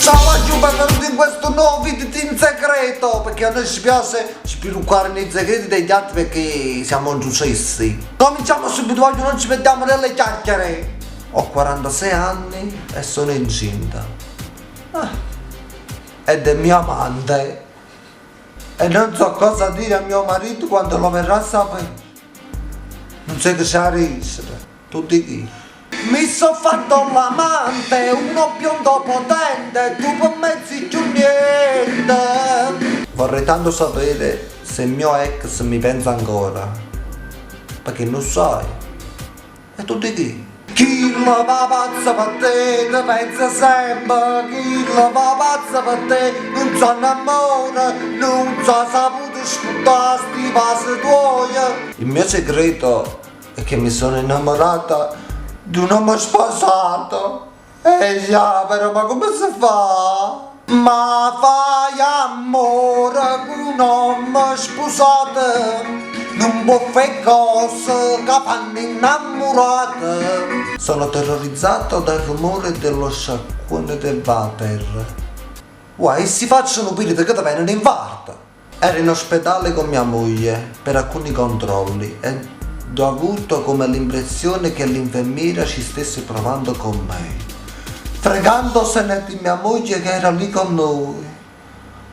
Ciao a benvenuti in questo nuovo video in segreto, perché a noi ci piace sviluppare nei segreti degli altri perché siamo ingiusti. Cominciamo subito, voglio, non ci mettiamo nelle chiacchiere. Ho 46 anni e sono incinta. Ah. Ed è mio amante. E non so cosa dire a mio marito quando lo verrà a sapere. Non sai che c'è ridere. Tu di chi? Mi sono fatto l'amante, uno biondo potente, tu per me si più niente. Vorrei tanto sapere se il mio ex mi pensa ancora. Perché non sai. E tu di chi? Chi la va pazza per te, ti pensa sempre, chi la va pazza per te, non sa innamora, non sa saputo sputtare sti vasi tuoi. Il mio segreto è che mi sono innamorata di un uomo sposato. Eh già, però ma come si fa? Ma fai amore con un uomo sposato? Non può fare cose che fanno innamorate. Sono terrorizzato dal rumore dello sciacquone del water. Uai, si facciano pire che ti viene un infarto. Ero in ospedale con mia moglie per alcuni controlli e ho avuto come l'impressione che l'infermiera ci stesse provando con me, fregandosene di mia moglie che era lì con noi.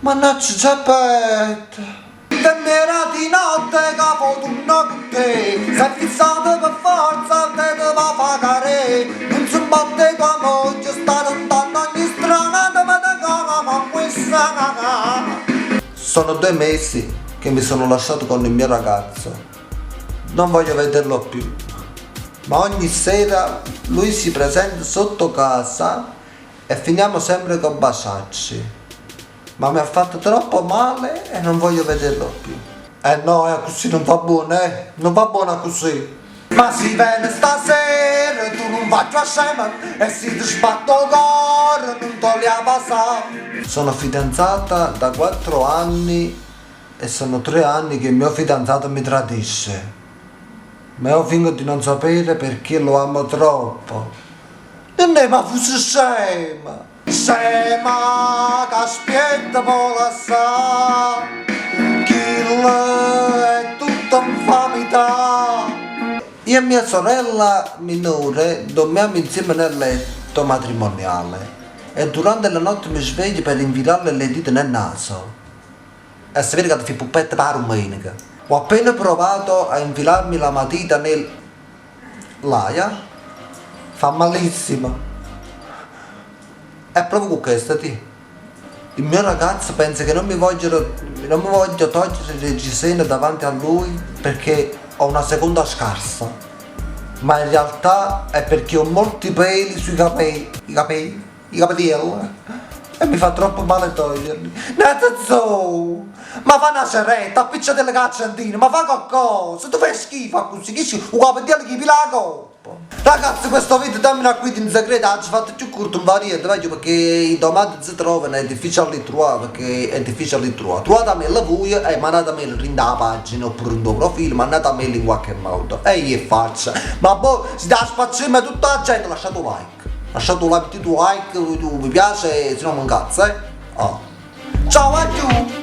Mannaggia Geppetto! Infermiera di notte che fortuna con te, sei fissata per forza, te te va a pagare, non si batte tua moglie, sta lontano ogni strada, ma te con questa. Sono 2 mesi che mi sono lasciato con il mio ragazzo. Non voglio vederlo più. Ma ogni sera lui si presenta sotto casa e finiamo sempre con baciarci. Ma mi ha fatto troppo male e non voglio vederlo più. Eh no, è così non va buono, eh. Non va buono così. Ma si viene stasera, tu non faccio a scema e si ti sbatto cuore, non togli a passare. Sono fidanzata da 4 anni e sono 3 anni che il mio fidanzato mi tradisce. Ma io fingo di non sapere perché lo amo troppo. Non è ma fosse scema. Scema che aspetta per lassà. Chi è tutta infamità. Io e mia sorella minore dormiamo insieme nel letto matrimoniale e durante la notte mi sveglio per infilarle le dita nel naso. E si vede che ti fai puppette per domenica. Ho appena provato a infilarmi la matita nel l'aia. Fa malissimo. È proprio con questa, ti. Il mio ragazzo pensa che non mi voglio togliere il reggiseno davanti a lui perché ho una seconda scarsa. Ma in realtà è perché ho molti peli sui capelli. I capelli? I capelli. E mi fa troppo male toglierli. Nazzo! Ma fa una ceretta, appiccia delle accendine, ma fa qualcosa! Tu fai schifo così, chi si. Un capello chi pila la coppa! Ragazzi, questo video termina qui in segreto, oggi fatto più corto un variante, meglio perché i domande si trovano, è difficile li trovare, perché è difficile li trovare. Trovatemela voi e mandatemela in la pagina oppure in tuo profilo, mandatemela in qualche modo. E io faccio. Ma boh, si dà spazio a tutta la gente, lasciate un like. Lasciate un like, tu like, tu mi piace, se no mi incazzo, eh. Oh. Ciao a tutti!